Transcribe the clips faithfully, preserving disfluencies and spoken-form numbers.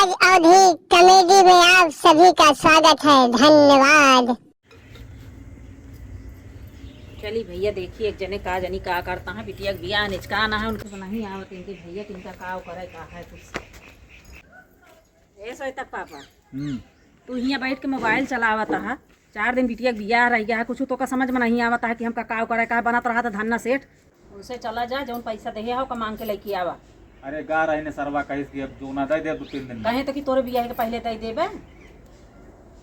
अवधी कॉमेडी में आप सभी का स्वागत है। धन्यवाद। चली भइया, देखी एक जने का जनी का करता है, बिटिया के बियाह निचकाना है, उनके नहीं आवत इनके भइया, किनका का करे का है कुछ। ए श्वेता के पापा, हम्म। तू हियाँ बैठ के मोबाइल चलावत हा। चार दिन बिटिया के बियाह रह गया है, कुछ तो का समझ में नहीं आवत है कि हमका का करे का है, बनत रहा था धन्ना सेठ। उनसे चला जा, जौन पैसा देहे हो का मांग के लेके आवा। अरे गा रही ने सरवा, कहिस कि अब जो ना दे दे दो तीन दिन में। कहे तो कि तोरे बियाह के पहले दे देबे।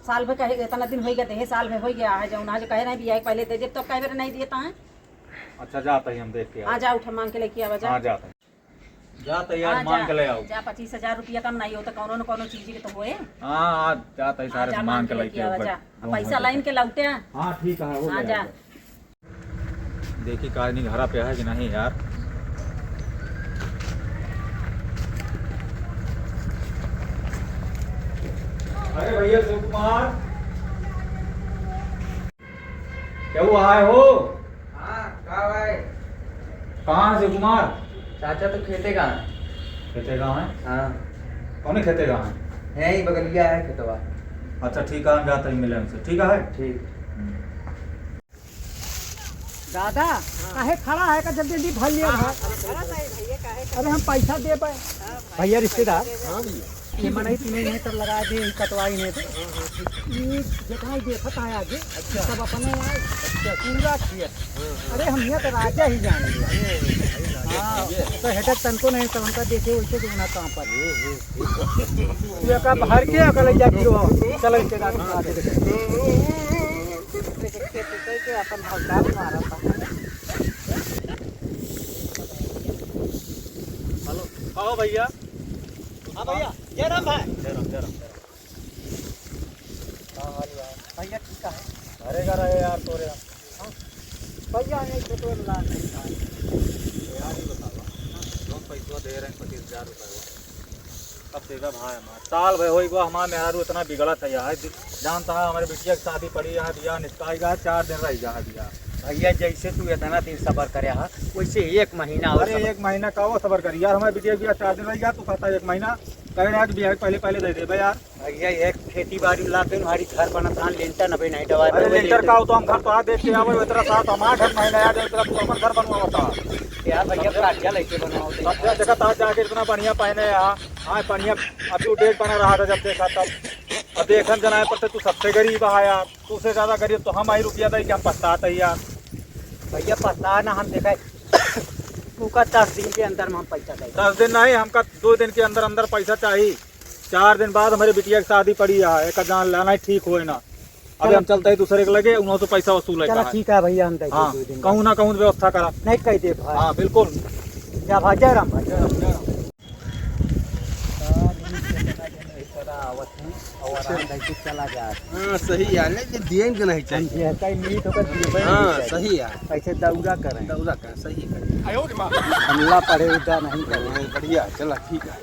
साल भर कहे, इतना दिन हो गया देहे, साल भर हो गया है, जौन आज कहे रहे बियाह के पहले दे दे, तो कहे बेर नहीं देता है। अच्छा, जाता ही हम देख के हाँ, आवा। जा उठा मांग के लेके आवा, जा। हाँ, जाता ही। जा तैयार हाँ, मांग जा, के ले आओ। जा, पच्चीस हजार रुपया कम नहीं हो तो कौनो न कौनो चीज के तो होए। हाँ, आज जाता ही हाँ, सारे जा, मांग मांग के के लेके लेके आवा, आओ, जा। जो पैसा होता लाइन है। के लौटे। हाँ, ठीक है, वो हाँ, ले जा। आओ। देखी का नहीं घरा पे है कि नहीं यार। अरे भैया शिव कुमार, क्या हुआ है हो? हाँ, का भाई? कहाँ है शिव कुमार? चाचा तो खेते गा है। खेते गा है? हाँ। कौने खेते गा है? है ही बगलिया है खेतवा। अच्छा ठीक है, हम जाते हैं मिले उनसे, ठीक है? ठीक। हम्म। दादा, काहे खड़ा है का? जल्दी जल्दी भर लिया भाई। अरे हम पैसा दे पाए। भैया रिश्तेदार, हाँ भैया। ये मनई तू नहीं है, तब लगा दे, ये कटवाई नहीं तो। ये जितना ही देखत है आगे, अच्छा। सब अपने आए। अच्छा। पूरा किया। अरे हम यहाँ तो राजा ही जान लिया। हाँ, तो हेडक तनको नहीं, तो हमका देखे वैसे जो ना काम पर। ये का बाहर के अकल जा गिरो। चलो रिश्तेदार, देखते देखते के अपन भौकाल मारा था। हेलो, कहो भैया। हाँ भैया, जय राम भाई। जय राम, जय राम, जय राम। का हाल यार? भैया ठीक है। अरे घर आए यार तोरे हम। हाँ। भैया, हम एक छोटे ला नहीं था। यार, ये बतावा, जौन पैसवा दे रहे हैं पच्चीस हजार रुपये, अब देखा भाई हमार साल भर होई गवा, हमार मेहरारू इतना बिगड़त है यार। जानता है हमारे बिटिया की शादी पड़ी है, बियाह निचकाई गया, चार दिन रह गया है बियाह। भैया, जैसे तू इतना दिन सबर करे हा, वैसे एक महीना और अरे सबर। एक महीना का वो सबर करी यार, हमारे बिटिया की बियाह चार दिन रह गया, तू कहता है एक महीना। कहे रहा कि बियाह के पहले पहले दे देबे यार। भैया, ये खेती बाड़ी में लाते हैं, हमारी घर बनत है, लेंटर नबे नहीं डबाए, अरे मैं वो लेंटर लेंटर। का हो तो हम घर तो आ देख के आवे, इतना साथ हमार घर नहीं आया, इतना तू अपन घर बनवावता। यार भैया, कर्जा लेके बनवाओ तो। कर्जा देखा था जाके इतना बढ़िया पहने यहाँ, हाँ बढ़िया, अब तू डेट बना रहा था जब देखा तब। अब देखन जनाए पर तू सबसे गरीब है यार, तू से ज्यादा गरीब तो हम आई रुपया दे कि हम पछतात है यार। भैया पछता ना, हम देखा उनका दस दिन के अंदर में हम पैसा दे। दस दिन नहीं, हमका दो दिन के अंदर अंदर पैसा चाहिए। चार दिन बाद हमारे बिटिया की शादी पड़ी है, एक जान लेना ही ठीक होए ना। अबे चलो। हम चलते हैं दूसरे के लगे, उन्हों से पैसा वसूले चलो का है। ठीक है भैया, हम दे हाँ, दो दिन कहूँ बाद। ना कहूँ व्यवस्था करा। नहीं कह दे भाई। हाँ, बिल्कुल। जय भाई, जय राम भाई। जय राम, जय राम। और आराम भाई से चला जा। हाँ, सही है, नहीं, ये दिए के नहीं हम चाहिए। ये कहीं मीत होकर दिए भाई हाँ, नहीं चाहिए। सही है। ऐसे दौरा करें। दौरा करें, सही है। हमला पड़े उदा नहीं करें। नहीं, बढ़िया, चला, ठीक है।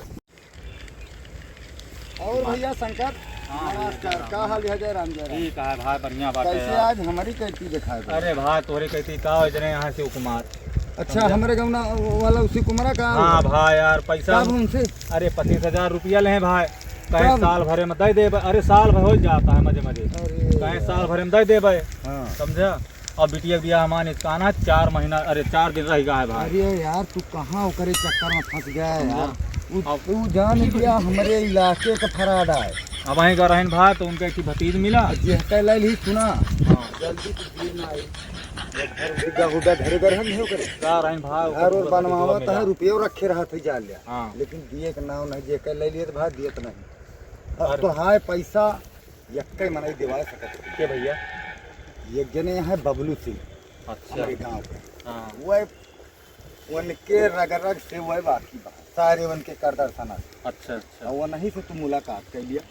और भैया शंकर, हाँ, नमस्कार। जय राम। का हाल है? जय राम, जय राम। ठीक है भाई, बढ़िया बात है कैसे यार। आज हमारी कैती दिखाए भाई? अरे भाई, तोरे कैती का हो, जने यहाँ से कुमार। अच्छा, समझा? हमरे गाँव ना वाला उसी कुमारा का हाँ हुआ? भाई यार, पैसा कब उनसे? अरे, पच्चीस हजार रुपया ले भाई, कहे कब? साल भरे में दे देबे। अरे, साल भर हो जाता है मजे मजे, अरे कहे यार। साल भरे में दे देबे। हाँ। समझा? अब बिटिया बियाह हमार निचकाना चार महीना, अरे चार दिन रह गया है भाई। अरे यार, तू कहाँ ओकरे चक्कर में फंस गया है यार? समझा? उ, अब उ जान लिया हमरे इलाके का फराड है। अब वहीं का रहन भाई तो उनका एक भतीज मिला। अब जे कह ले ली सुना। हाँ। जल्दी तू गिर ना आई। घर हुड्डा हुड्डा घरे घर हम नहीं करे। का रहन भाई, घर ओकर और भतीजवा बनवावत मिला। है, रुपये रखे रहत है जा लिया। हाँ। लेकिन दिए के नाम नहीं, जे कह ले लिए तो भाई दिए तो नहीं। अब अरे। तो हाय पैसा यक्के मनई दिवा सकत है। के भैया? एक जने हैं बबलू सिंह, अच्छा। हमारे गाँव के। हाँ। वह, उनके रग रग से वह बाकी बा, सारे उनके कर दर्शन। अच्छा, अच्छा। और वो नहीं से तू मुलाकात कर लिया,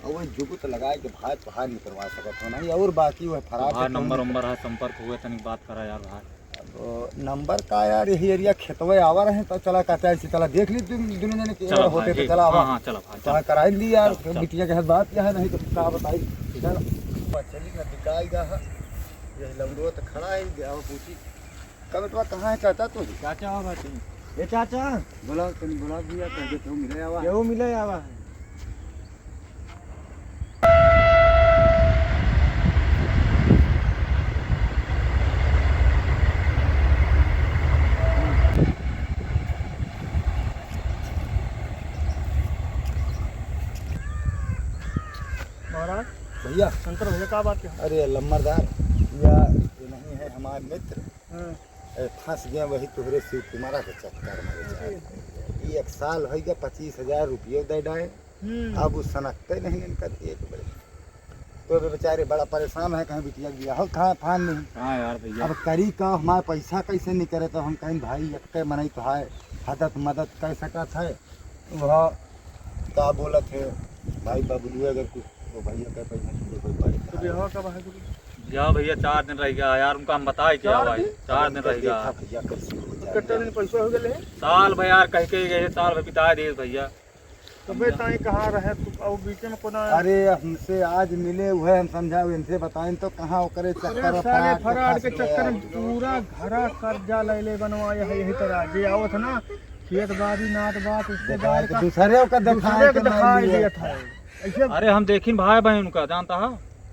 और वह जुगुत लगाए के भाई तोहार निकलवा सकत हो नहीं, और बाकी वह फरार भाई से नंबर कौन वंबर है, संपर्क हुए तनी बात करा यार भाई। अब नंबर का यार, यही एरिया खेतवे आवा रहे, तो चला कहते हैं, चला देख ली तुम दोनों जने के चला होते भाई, तो एक, चला हाँ, आवा। हाँ, चला भाई, तो चला। कराई ली यार, चला, चला। बिटिया के साथ बात क्या है, नहीं तो का बताई। चला। चली ना, बिकाई गा है। ये लौंडो तो खड़ा है, गया वो पूछी। का बेटवा, कहाँ है चाचा तू? चाचा हो बाटी। ए चाचा। बोला, तनी बोला भैया, कह दे, केहू मिले आवा। केहू मिले आवा है। महाराज, भैया। शंकर भैया, का बात है? अरे लम्बरदार, या ये नहीं है हमार मित्र। हाँ। ए, फंस गया वही तोहरे शिव कुमारा के चक्कर में बेचारे। ये एक साल हो गया, पच्चीस हजार रुपये दे डाए। हम्म। अब उ सनकते नहीं इनका एक बड़े। तो वे बेचारे बड़ा परेशान है, कहीं बिटिया के बियाह हो, कहाँ फान नहीं। हाँ यार भैया। अब करी का, हमारे पैसा कैसे निकले, तो हम कहीं भाई एक मनई तो है, हदत मदद कर सकत है। वह का बोलत है भाई बबलू, अगर कुछ वो भैया के पैसा नहीं कोई पाई तो बियाह कब है? या भैया, चार दिन रह गया यार, उनका हम बताए के चार आवा है। दिन? चार दिन रह गया। देखा भैया, कैसे हो जाए। कितना दिन पैसा हो गए? साल भर यार कह के गए, साल भर बिता दे भैया। तो बे ताई कहाँ रहे तू? अब बीच में कोना अरे, हमसे आज मिले हुए, हम समझाओ, इनसे बताएं तो कहाँ ओकरे अरे चक्कर में साले फरार के फरार के फंस गया। चक्कर में पूरा घरा कर्जा ले ले बनवाए है। यही तरह जे आवत ना, खेत बाड़ी नात बात रिश्तेदार देखा, का दूसरे का दिखाए दूसरे के के दिखाई दिया। दिया था। ऐसे अरे हम देखिन भाई बहन उनका जानता है,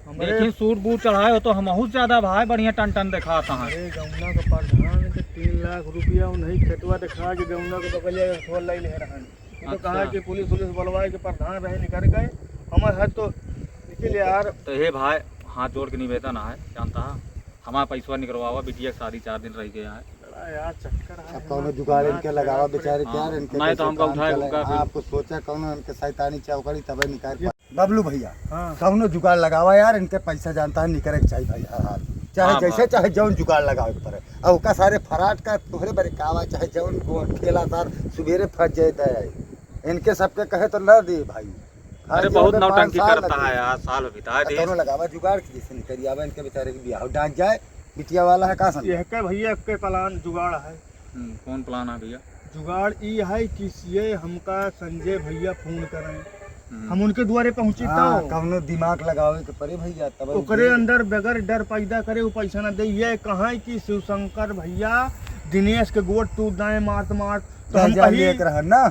हमरे देखिन सूट बूट चढ़ाए हो तो हमहू से ज्यादा भाई बढ़िया टन टन दिखाता है। अरे गौना के प्रधान के तीन लाख रुपया उन्हीं खेतवा दिखा के गौना के बगलिया के छोड़ लाई ले रहन। ये तो अच्छा। कहा कि पुलिस उलिस बुलवाए के प्रधान रहे निकल गए। हमारे हाथ तो इसीलिए यार। तो हे भाई, हाथ जोड़ के निवेदन है, जानता है, हमारा पैसवा निकलवावा, बिटिया के शादी चार दिन रह गया है। बड़ा यार चक्कर है अब कौनो ना। जुगाड़ इनके लगावा बेचारे, हाँ, क्या इनके नहीं तो कैसे हमका काम उठाए, चले? उनका हाँ, फिर आपको सोचा कौनो इनके शैतानी चौकड़ी तबे निकाल ये पा-, बबलू भैया, हाँ। कौनो जुगाड़ लगावा यार, इनके पैसा जानता है निकरे के चाहिए भाई हर हाल में। चाहे हाँ, जैसे बात। चाहे जौन जुगाड़ लगावे के पड़े। अब ओका सारे फराड का तोहरे बरे कावा, चाहे जौन गो-, खेला सार सुबेरे फंस जाए दे। इनके सबके कहे तो न दे भाई। अरे हाँ, बहुत जो पाँच नौटंकी साल करता लगे। है यार, साल बिता आ, दे। कौनो लगावा जुगाड़ की जैसे निकरी आवे, इनके बेचारे के बियाह डांट जाए, बिटिया वाला है का समझे? यह के भैया के प्लान जुगाड़ है। हम्म, कौन प्लान है भैया? जुगाड़ ई है कि ये हमका संजय भैया फोन करें, हम्म। हम उनके दुआरे पहुँची हाँ, तो। कौनो दिमाग लगावे के पड़े भैया, तब ओकरे अंदर बगैर डर पैदा करे, वो पैसा ना दे। ये कहा कि शिवशंकर भैया दिनेश के गोड़ टूट दाए मारत मारत, तो हम कही एक रहन ना।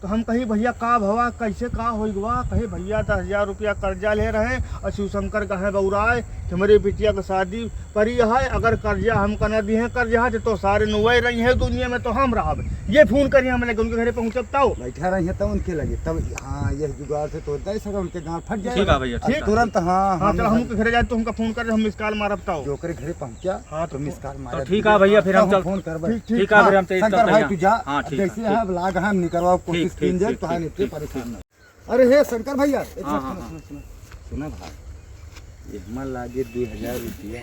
तो हम कही, "भैया, का भवा, कैसे का होइ गवा?" कहे, "भैया, दस हजार रुपया कर्जा ले रहे और शिवशंकर कहे बौराए कि हमरे बिटिया के शादी परी है, अगर कर्जा हमका न दिहे, कर्जा है, तो सारे नुए रही हैं दुनिया में, तो हम रहब।" ये फोन करी हम लेके उनके घरे पहुँचब तब। बैठा रही है तब उनके लगे, तब हाँ, यह जुगाड़ से तो दे सका, उनके गाँव फट जाए। ठीक है भैया, ठीक है। तुरंत, हाँ, हाँ, हम चल, हम उनके घरे जाए तो हमका फोन कर, हम मिस कॉल मारब तब। जो ओकरे घरे पहुँचा, हाँ, तो तो मिस कॉल तो मारा ठीक है भैया, फिर हम तब चल-, फोन करबे। ठीक, ठीक है, फिर हम चल-, शंकर चलते भाई, हैं। तू जा, हाँ, ठीक है, जैसे ठीक। है, अब लाग हम निकलवा कोशिश ठीक, कीन जाए, ठीक, तो हाँ, ठीक, इतने ठीक, परेशान ठीक। ना। अरे हे शंकर भैया, एक हाँ, बात हाँ, सुनो, हाँ। सुनो, सुनो। सुनो भाई, ये हमार लागे दो हजार रुपया,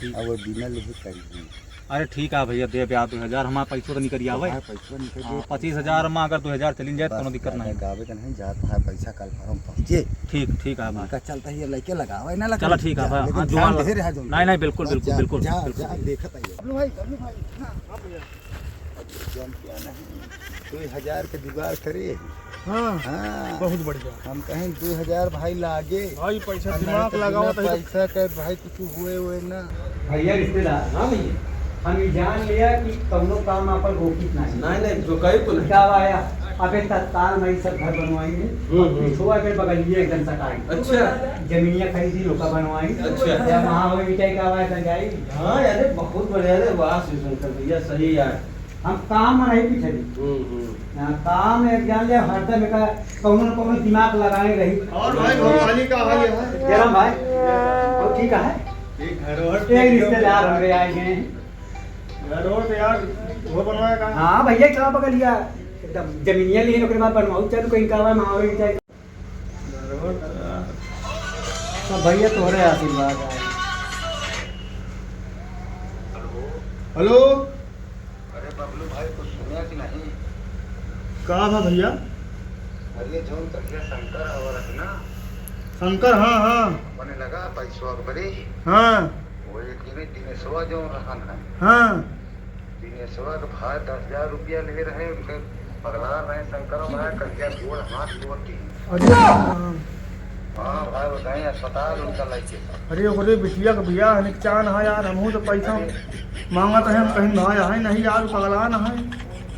ठीक। अब वो बिना लेहे करी। अरे ठीक है भैया, दे ब्याह दो हजार, हमार पैसो तो निकल आवे। हाँ, पैसो निकल हाँ, आवे। पच्चीस हजार में अगर दो हजार चलिन जाए, बस, कोनो दिक्कत नहीं। गावे के नहीं जाता है, पैसा कल फॉर्म पहुँचे। ठीक, ठीक है भाई। उनका चलता ही है, लइके लगावे ना लगावे। चलो ठीक है भाई, लेकिन हाँ, ध्यान जुगाड़ दे रहा जो नहीं, नहीं, बिल्कुल, बस बिल्कुल, जा, बिल्कुल, जा, बिल्कुल। जा, देखत आइए। बबलू भाई, बबलू भाई, हाँ। हाँ भैया। अब जौन किया नहीं, दो हजार के जुगाड़ करे। हाँ, हाँ। बहुत बढ़िया। हम कहें दो हजार भाई लागे। भाई, पैसा और दिमाग नहीं तो लगाओ बिना तो पैसा के भाई कुछ हुए हुए ना। भैया रिश्तेदार, हाँ भैया। हम ये जान लिया कि कौनो काम आपन रोकित नहीं। नहीं, नहीं, जो कहे तो नहीं। क्या आया? अबे तत्काल में ये सब घर बनवाएंगे। हम्म, और हम्म। पिछुआ के बगलिए एकदम सटाई। अच्छा। जमीनिया खरीदी, लोका बनवाई। अच्छा। या वहाँ हो, ईंटे का आवाज आ जाए। हाँ, अरे बहुत बढ़िया रे, वाह शिव शंकर भैया, सही यार। हम काम में नहीं पीछे। हम्म, हम्म। हाँ, काम एक जान ले, हरदम एका कौनो न कौनो दिमाग लगाए रही। और भाई, भवानी का हाल है? जयराम भाई, वो ठीक है? ये घर और एक रिश्तेदार हमरे आए गए हैं। घर और तो यार, वो बनवाया का? हाँ भैया, क्या बगलिया? एकदम जमीनिया लिए, ओकरे बाद बनवाऊ, चल, कहीं का हुआ, माहौल ही चाहे। सब भैया तोहरे आशीर्वाद है। हेलो। अरे बबलू भाई, कुछ सुनिया कि नहीं? का भा भैया? अरे जौन कहिया शंकर आवत रहे ना। शंकर, हाँ, हाँ। अपने लगा पैसवा के बड़ी। हाँ। वो एक दिन दिनेशवा जौन रहन है। हाँ। दिनेशवा के भाई दस हजार रुपया ले रहे, उनके पगला रहे शंकर भाई, कहिया गोड़ हाथ तोड़ दी। अरे राम। हाँ भाई, बताएं अस्पताल उनका लेके। अरे ओकरे बिटिया के बियाह है, निकचान है यार, हमहू तो पैसा मांगत है, हम कहीं भाई है नहीं यार, पगला न है।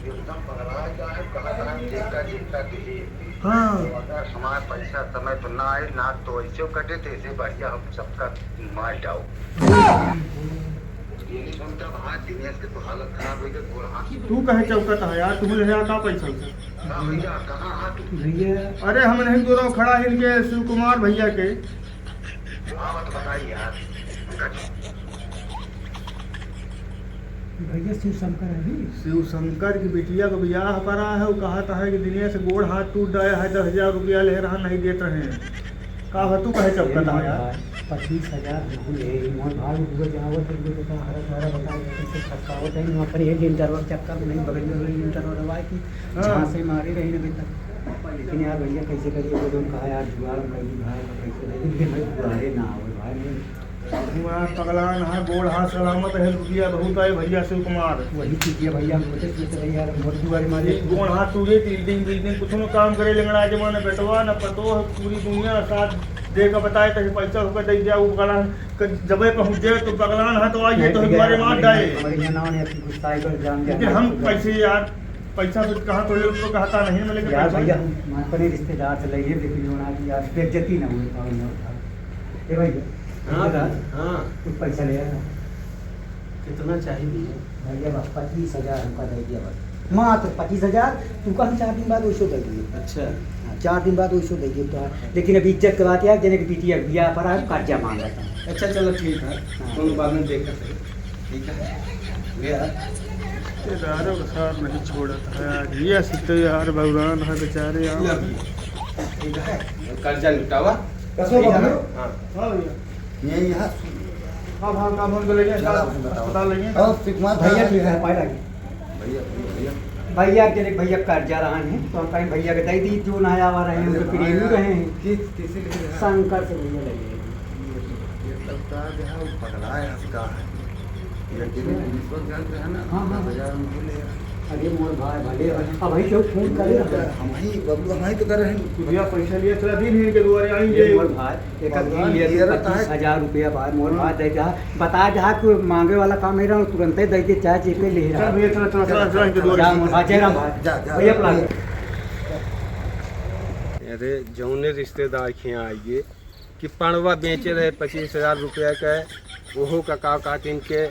एकदम पगला गया है, कहत है, जिनका, जिनका दिली। हाँ। तो अगर हमारा पैसा समय पर ना आए, ना तो ऐसे कटे, तो ऐसे बढ़िया हम सबका मार जाओ। तू कहे चौकत है यार, तू ले आ का पैसा उसे? भैया, अरे हम नहीं दूर खड़ा है इनके शिव कुमार भैया के। भैया शिव शंकर है भी। शिव शंकर की बिटिया का बियाह पड़ा है, वो कहत है कि दिनेश गोड़ हाथ टूट गया है, दस हजार रुपया ले रहा, नहीं देत रहे हैं। का हो तू कहे चौकत है यार? पच्चीस हजार बिल्कुल है, मोर भाई हुए जावत है, मुझे बता, हरा सारा बता, कैसे खटकावत है, वहाँ पर ये लिंटर और चक्कर में नहीं, बगल में लिंटर और हवा की हाँ। झांसे मारे रही ना बेटा। लेकिन यार भैया कैसे करिए, वो जो कहा यार जुगाड़ हम कहीं भाई, कैसे दे देंगे, मैं जुगाड़े ना आवे भाई, मैं हुआ पगलान है, गोड़ हाथ सलामत है, रुपया बहुत आए भैया शिव कुमार। वही चीज है भैया, हम सोचे सोचे रहे यार, मोर दुआरे मारे। ये गोड़ हाथ टूटे, बिल्डिंग बिल्डिंग कुछ न काम करे, लंगड़ा जमाना बेटवा न पतो है, पूरी दुनिया साथ दे के बताए तो पैसा होकर दे दिया, वो पगलान क-, जबे पहुँच जाए तो पगलान है तो आइए नहीं तो भैया, दुआरे मार हमारे जाए। हमारे यहाँ ना होने ऐसी गुस्सा है, पर जान लेकिन जाना हम तो पैसे यार, पैसा तो कहाँ तो ले तो कहता नहीं, मैं लेकिन यार पैसा भैया, हम अपने रिश्तेदार से लइए, लेकिन जो ना कि यार बेइज्जती ना हुए पावे मोर भाई। ए भैया, हाँ, इधर आ। हाँ। कुछ पैसा ले आना। कितना चाहिए भैया? भैया बस पच्चीस हजार हमका दे दिया बस। मात्र पच्चीस हजार, तुमको हम चार दिन बाद वैसे दे दिए। अच्छा। हाँ, चार दिन बाद वैसे दे दिए तो। लेकिन अब इज्जत के बात यार, जने के बिटिया बियाह पर आज कर्जा मांगत है। अच्छा चलो ठीक है, हाँ। कोनो बात नहीं, देखत है। ठीक है। गया। ये दारू का साथ नहीं छोड़त है यार, ये सिद्ध यार भगवान है बेचारे यार। ठीक है, कर्जा निपटावा। कसो ठीक है? बाबू? हाँ। हाँ भैया। ये यहाँ हाँ, हाँ, काम हम तो लेंगे, चला, अस्पताल लेंगे। और शिव कुमार भैया ठीक है, पाए लगे। भैया, भैया, भैया। भैया के लिए भैया कर्जा रहा है, तो हम कहीं भैया के दे दी, जो ना आवा रहे हैं, अरे उनके प्रेमी हाँ, रहे हैं। किस, किसी लिए रहा? शंकर से भैया लगे। ये तो, ये तो का जो है, वो पगला है, हंस का है। ये अकेले में विश्वास जान रहे हैं ना, हाँ, हाँ। दस हजार में भूल गया। अरे मोर भाई, भले अब भाई जो फोन करे ना। हम ही, बबलू, हम ही तो कर रहे हैं। भैया पैसा लिया, चला दिन इनके दुआरे आएंगे। ये मोर भाई, एक भगवान दिन लिया ये तो रहता है। पच्चीस हजार रुपया भाई, मोर हम्म। भाई दे जा, बता जा कि मांगे वाला काम है रहा, तुरंते दे दे, चाहे जेबे ले रहा। चल भैया, चल, चल, चल, चल, इनके दुआरे। जा मोर भाई, जय राम भाई। जा, जा, भैया जा, प्लाट। भैया। अरे, जौने रिश्तेदार के यहाँ आइए कि पड़वा बेचे रहे पच्चीस हजार रुपया का, ओहो का का कहत इनके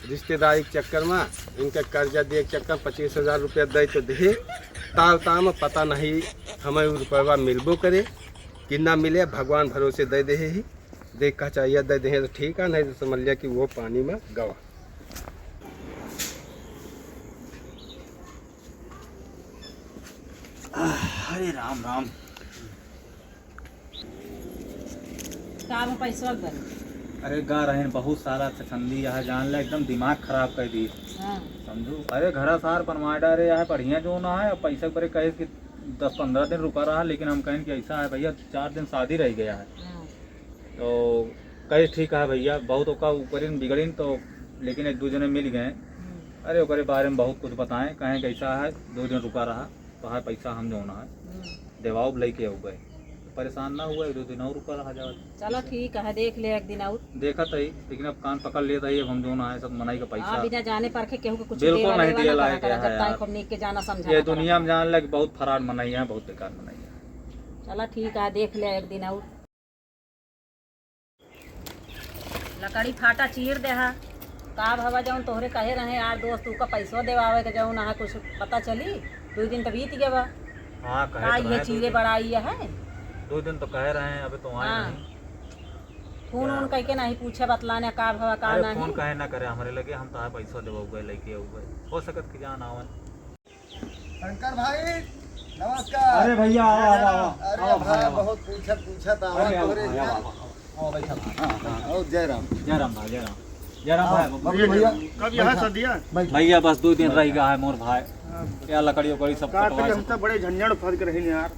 रिश्तेदारी के चक्कर में, इनके कर्जा दिए के चक्कर में पच्चीस हजार रुपया दे तो दे, ताल ताल में पता नहीं हमें उ रुपया मिलबो करे कि ना मिले, भगवान भरोसे दे दे ही। देख का चाहिए दे दे तो ठीक है, नहीं तो समझ लिया कि वो पानी में गवा। हरे राम राम। का बा पैसवा के बारे में? अरे गा रहेन बहुत सारा छछंदी यहाँ जान ले एकदम दिमाग खराब कर दी। हाँ। समझू? अरे घरा सार बनवा डारे यहाँ बढ़िया जो ना है, अब पैसा के बारे कहे कि दस पन्द्रह दिन रुका रहा, लेकिन हम कहेन कि ऐसा है भैया, चार दिन शादी रह गया है। हाँ। तो कहे ठीक है भैया, बहुत ओका ऊपरिन बिगड़िन तो, लेकिन एक दो जने मिल गए। हम्म। अरे ओकरे बारे में बहुत कुछ बताएं, कहें कि ऐसा है, दो दिन रुका रहा। तोहार पैसा हम जौन है हम्म। देवाउब लइके अउबे। परेशान ना हुआ, एक दो दिन और रुका रहा जाओ। चलो ठीक है, देख ले एक दिन और। देखत है, लेकिन अब कान पकड़ लेत है, अब हम जौन है सब मनई का पैसा हाँ, बिना जाने परखे केहू के कुछ बिल्कुल देवा नहीं लेवा दिया ना लायक करा, है जब ताई यार। खूब नीक के जाना समझा ये ना दुनिया करा। में जान लग बहुत फराड मनई है, बहुत बेकार मनई है। चलो ठीक है, देख ले एक दिन और। लकड़ी फाटा चीर देहा। का भवा जौन तोहरे कहे रहे यार दोस्त, उका पैसो देवावे के जौन अहा कुछ पता चली? दुइ दिन त बीत गवा। हाँ, कहे का तो ये रहे, दुइ चीरे दिन। बड़ा ये है? दुइ दिन तो कहे रहे, अबे तो आए हाँ। नहीं। फोन क्या? वोन कइके नहीं पूछे बतलाने का भवा का अरे, नहीं। फोन कहे ना करे हमरे लगे, हम तो पैसो देवे लइके अउबे। हो सकत कि जान आवन। शंकर भाई, नमस्कार। अरे भैया, आवा, आवा, आवा। अरे आवा भाई, भाई, आवा। बहुत पूछत, पूछत आवा, अरे, आवा तोरे भाई, यहाँ। आवा, आवा, आवा। आवा, बैठा भाई। हाँ, हाँ। और जय राम। जय राम भाई, जय राम। जय राम आवा। भाई, बबलू भैया। कब यहाँ शादी है? बैठा। भैया, बस दो दिन रह गया है मोर भाई। हाँ। या लकड़ी उकड़ी सब का कटवा करी, हम सब। तो बड़े झंझट फंस के रहे यार।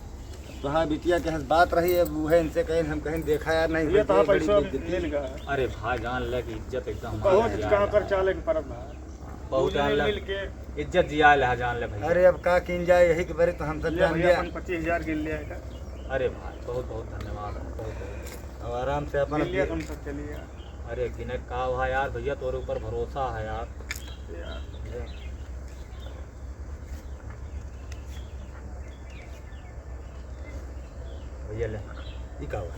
तो हाँ, बिटिया के हंस बात रही है, वो है इनसे कहीं, हम कहीं देखा यार नहीं, ये तो बड़ी पैसा बेइज्जती। मिल गया। अरे भाई, जान ले कि इज्जत एकदम बहुत हमारी कहाँ यार। कर चाले के परब भाई। बहुत दो जने अलग मिल के। इज्जत जिया ले, जान ले भैया। अरे अब का किन जाए, यही के बरे तो हम सब ले जान भैया, लिया। अपन पच्चीस हजार गिन लिया है। अरे भाई, बहुत बहुत धन्यवाद, बहुत बहुत। अब आराम से अपन गिन लिया, अब हम सब चलिए। अरे गिने का हुआ यार, भैया तोरे ऊपर भरोसा है यार। यार। भैया ले, ई का हुआ?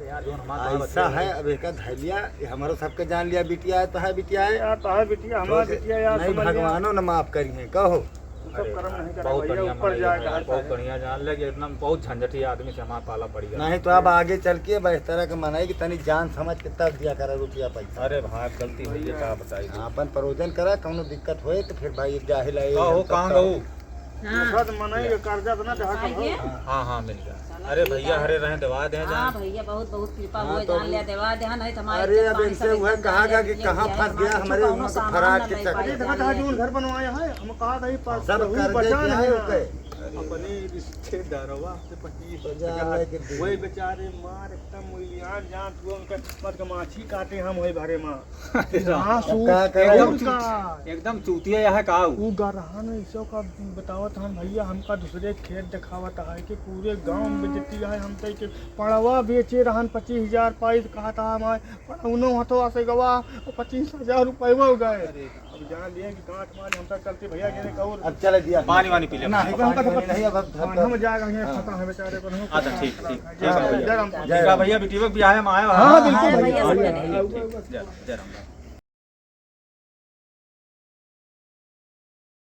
यार, जोन हमार ऐसा है, अब एका धैलिया, ये हमरो सबके जान लिया, बिटिया है तो है, बिटिया है। यार, तो है बिटिया, हमार तो बिटिया यार, नहीं, समझ लिया। भगवानो न माफ करी है, कहो। सब अरे, करम नहीं करा बहुत भैया, बढ़िया ऊपर भैया, जाए, बहुत बढ़िया जान ले कि इतना बहुत झंझटी आदमी से हमार पाला पड़ गया। नहीं तो अब आगे चल के बस इस तरह के मनाई कि तनी जान समझ के तब दिया करा रुपया पैसा। अरे भाई, गलती हुई है, का बताई। हाँ, अपन परोजन करा, कौनो दिक्कत होए तो फिर भाई जाहिल आए, का हो, हम सब कहाँ का गऊ? हाँ। साथ मनाई के कर्जा तो ना देहा करो। हाँ, हाँ, मिल गया। अरे भैया, हरे रहे, दवा दे हाँ जान। भैया, बहुत बहुत कृपा हाँ, हुए, तो जान लिया, दवा दे, नहीं तो हमारे अरे, इज्जत अब पानी इनसे सब हुआ, एकदम कहा जाए, गया कि ये कहाँ क्या है, फंस गया, हमारे कुछ उनका कौनो फरार सामान के ना ले चक्कर। पाए, देखा था, जान जो घर बनवाया है, हम कहा था, ये पास सब वही कर्जे बचा क्या नहीं है है। उनके? अपने रिश्तेदारवा से पच्चीस तो जान हजार। लेके दे। वही बेचारे मार एकदम मूल्यवान जान, तू उनका मत के माछी काटे हम वही भरे माँ। अरे राम। हाँ, अब सूत का करे? एकदम एकदम चूत-, चूतिया यहाँ का ऊ? ऊ गरहन ऐसो का बतावत हन भैया, हमका दूसरे खेत देखावत है कि पूरे गांव में बेइज्जती है, हम तई के पड़वा बेचे रहन पच्चीस हजार पाई, तो कहा था हमारे पड़वनो हथवा से गवा और पच्चीस हजार रुपये हो गए। अरे। अब जान लिए कि गांठ मारे हमका चलते भैया के ने कहूँ। अब चले दिया। पानी वानी पी ले। ना, हमका तो पानी पता नहीं, अब हम पानी में जाएगा, ये हाँ। खतरा है बेचारे को, हम अच्छा, ठीक, ठीक, ठीक जय है राम। भैया। जय राम। ठीक है भैया, बिटिया भी आया, हम आया। हाँ, हाँ, बिल्कुल हाँ, भैया। भैया, ठीक, ठीक, ठीक। जय, जय राम।